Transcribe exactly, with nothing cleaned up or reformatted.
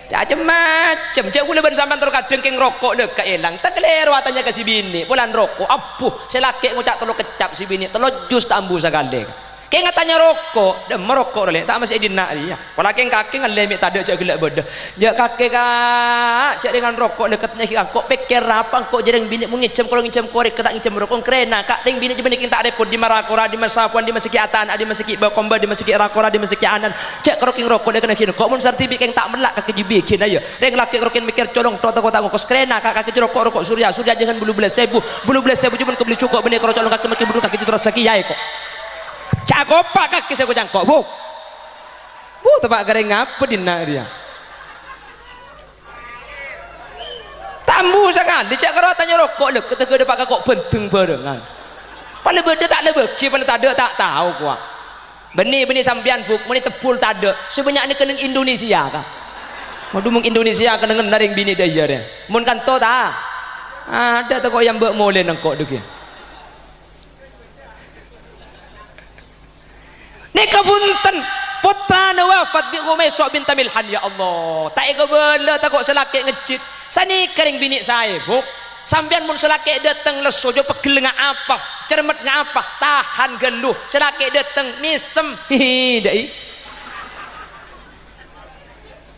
Cem-macem. Jhâ' kaulâ bân sampèyan terro kadhâng kèng roko' lè' kaèlang. Ta' kalèro atanya ka si binè', polana roko', abbhu, sè lakè' ngoca' tello keccap, si binè' tello jus ta' ambu sakalè. Kèng atanya roko', dâmma roko' rè lè', ta' massè è dinna' rèya. Pola kèng kakè ngallè mè' tadâ' jhâ' ghellâ' bâdâ. Jhâ' kakè, Ka', jhâ' rèng roko' lè' katanya kèng engko' pèkkèr apa engko' jârèng binè' mon ngènjhâm kolo ngènjhâm korèk ta' ngènjhâm roko' ngrèna, Ka', rèng binè jâ bânnè kèng ta' rèpot, dimma ra-kora, dimma sapowan, dimma sakè' atana', dimma sakè' bâkomba, dimma sakè' ra-kora, dimma sakè' anan. Jhâ' karo kèng roko' lè' kennèng kèng engko' mon sartèpikèt kèng ta' mellak kakè jâ bigina yâ. Rèng lakè' karo kèng mèkkèr colong to tako ta' ngokos ngrèna, Ka', kakè jâ roko', roko' Surya, Surya jâ ngan bâllu bellâs èbu, bâllu bellâs èbu jâ mon kabellè jhuko' bânnè karo colong kakè mèkkèr buru kakè jâ terros sakèya èko. Jhâ' kopa' kakè sè ko-cangko', Bu. Bu, teppa' karè ngapa dinna' rèya? Ta' ambu sakalè, jhâ' karo atanya roko' lè', katèghâ dâpa' ka ko' bhândheng bhârângan. Palè bâdâ ta' lè bâgi, palè tadâ' ta' tao kowa. Bânnè, bânnè sampèyan, Bu', mon ètebbhul tadâ', sè bânnya' nèka neng Indonesia, Ka'. Waduh, mon Indonesia kennengnganna rèng binè' dâ' iyâ rè. Mon kanto ta'? Adâ' tako' yâ mbâ' molè nengko' dâggi'. Nèka bhunten, pottrana wafat bi' Khumaisho' binta Milhan, ya Allah. Ta' èkabâlâ tako' sè lakè' ngejjhit. Sanèka rèng binè' saè, Bu'. Sampèyan mon sè lakè' dâteng lesso, jhâ' pegghel ngapa, cermet ngapa, tahan ghâllu. Sè lakè' dâteng mèsem, hihi, dâ'i.